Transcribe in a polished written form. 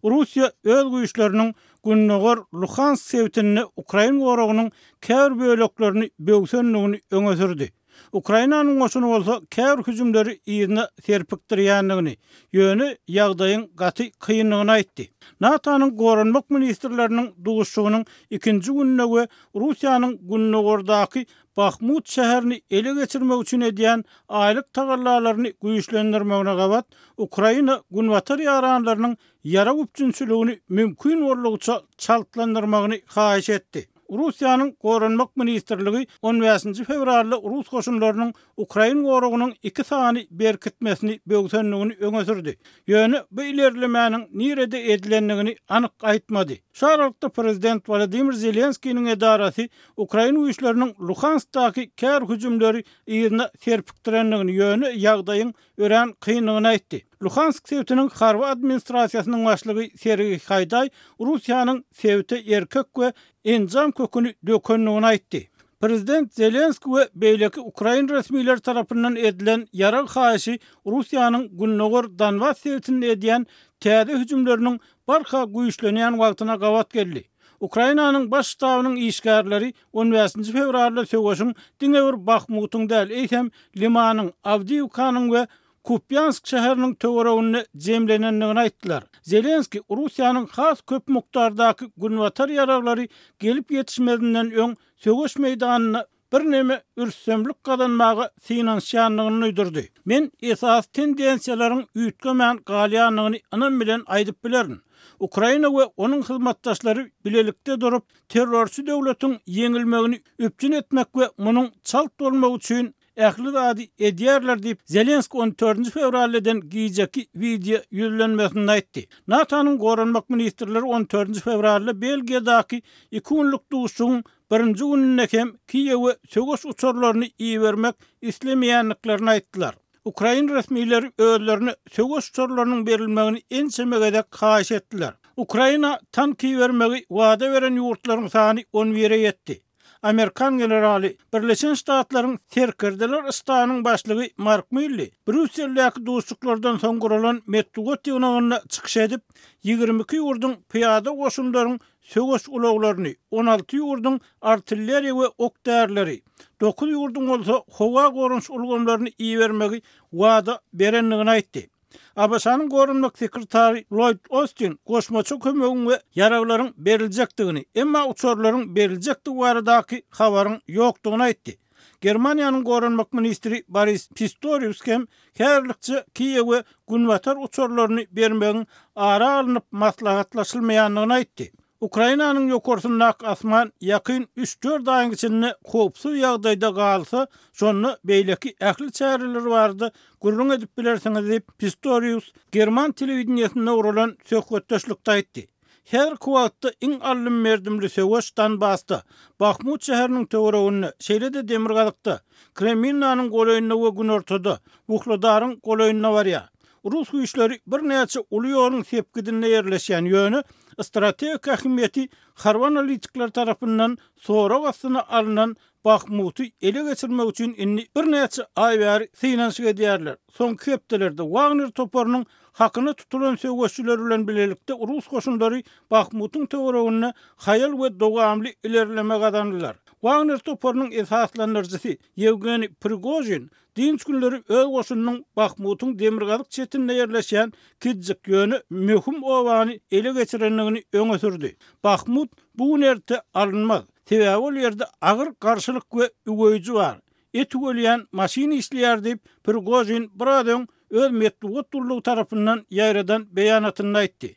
Russiýa öz güýçleriniň gündogar Luhansk sebitinde ukrain goragynyň käbir böleklerini böwsendigini öňe sürdi. Ukrainanyň goşuny bolsa käbir hüjümleri yzyna serpikdirýändigini, ýöne ýagdaýyň gaty kyndygyny aýtdy. NATO-nyň goranmak ministrleriniň duşuşygynyň ikinji gününde we Russiýanyň gündogardaky Bahmut şäherini ele geçirmek üçin edýän aýlyk tagallalaryny güýçlendirmegine gabat, Ukraina günbatar ýaranlarynyň ýarag üpjünçiligini mümkin boldugyça çaltlandyrmagyny haýyş etdi. Russiýanyň Goranmak ministrligi on bäşinji fewralda rus goşunlarynyň ukrain goragynyň iki sany berkitmesini böwsendigini öňe sürdi. Ýöne bu ilerlemäniň nirede edilendigini anyk aýtmady. Şu aralykda prezident Wolodymyr Zelenskiniň edarasy ukrain güýçleriniň Luhanskdaky käbir hüjümleri yzyna serpikdirendigini, ýöne ýagdaýyň örän kyndygyny aýtdy. Luhansk sebitiniň harby administrasiýasynyň başlygy Sergiý Haýdaý Russiýanyň sebite erkek we enjam köküni dökendigini aýtdy. Prezident Zelenski we beýleki ukrain resmileri tarapyndan edilen ýarag haýyşy Russiýanyň gündogar Donbas sebitinde edýän täze hüjümleriniň barha güýçlenýän wagtyna gabat geldi. Ukrainanyň Baş ştabynyň işgärleri on bäşinji fewralda söweşiň diňe bir Bahmutyň däl, eýsem, Limanyň, Awdiýewkanyň we Kupýansk şäheriniň töwereginde jemlenendigini aýtdylar. Zelenskiý Russiýanyň has köp mukdardaky günbatar ýaraglary gelip ýetişmezinden öň söweş meýdanynda birneme rüstemlik gazanmaga synanyşýandygyny duýdurdy. Men esasy tendensiýalaryň üýtgemän galýandygyny ynam bilen aýdyp bilerin. Ukraina we onuň hyzmatdaşlary bilelikde durup, terrorçy döwletiň ýeňilmegini üpjün etmek we munuň çalt bolmagy üçin ähli zady edýärler diýip, Zelenskiý on dördünji fewralda eden gijeki wideo ýüzlenmesinde aýtdy. NATO-nyň goranmak ministrleri on dördünji fewralda Belgiýadaky iki günlük duşuşygyň Birinji gününde hem Kiýewe söweş uçarlaryny ibermek islemeýändiklerini aýtdylar. Ukrain resmileri özlerine söweş uçarlarynyň berilmegini ençeme gezek haýyş etdiler. Ukraina tank ibermegi wada beren ýurtlaryň sany on bire ýetdi. Amerikan generaly, Birleşen Ştatlaryň Serkerdeler ştabynyň başlygy Mark Milli Brýusseldäki duşuşyklardan soň guralan metbugat ýygnagynda çykyş edip, 22 ýurduň pyýada goşunlaryň söweş ulaglaryny, 16 ýurduň artilleriýa we ok-därileri, dokuz ýurduň bolsa howa goranyş ulgamlaryny ibermegi wada berendigini aýtdy. ABŞ-nyň goranmak sekretary Lloýd Ostin goşmaça kömegiň we ýaraglaryň beriljekdigini, emma uçarlaryň beriljekdigi baradaky habaryň ýokdugyny aýtdy. Germaniýanyň goranmak ministri Boris Pistorius hem häzirlikçe Kiýewe günbatar uçarlaryny bermegiň ara alnyp maslahatlaşylmaýandygyny aýtdy. Ukrainanyň ýokarsyndaky asman ýakyn üç-dört aýyň içinde howpsuz ýagdaýda galsa, şonda beýleki ähli çäreler barada gürrüň edip bilersiňiz diýip, Pistorius german telewideniýesinde guralan söhbetdeşlikde aýtdy. Häzirki wagtda iň aldym-berdimli söweş Donbasda, Bahmut şäheriniň töwereginde, şeýle-de demirgazykda, Kreminnanyň golaýynda we günortada, Wuhledaryň golaýynda barýar. Rus güýçleri birnäçe uly ýoluň sepgidinde ýerleşýän, ýöne strategik ähmiýeti harby analitikler tarapyndan sorag astyna alnan Bahmuty ele geçirmek üçin indi birnäçe aý bäri synanyşyk edýärler. Soňky hepdelerde Wagner toparynyň hakyna tutulan söweşçiler bilen bilelikde rus goşunlary Bahmutyň töwereginde haýal we dowamly ilerleme gazandylar. Wagner toparynyň esaslandyryjysy Ýewgeniý Prigožin dynç günleri öz goşunynyň Bahmutyň demirgazyk çetinde ýerleşýän kiçijik, ýöne möhüm obany ele geçirendigini öňe sürdi. Bahmut bu gün-erte alynmaz. Sebäbi ol ýerde agyr garşylyk we üweýji bar. Et üwelýän maşyn işleýär diýip, Prigožin biraz öň öz metbugat gullugy tarapyndan ýaýradan beýanatynda aýtdy.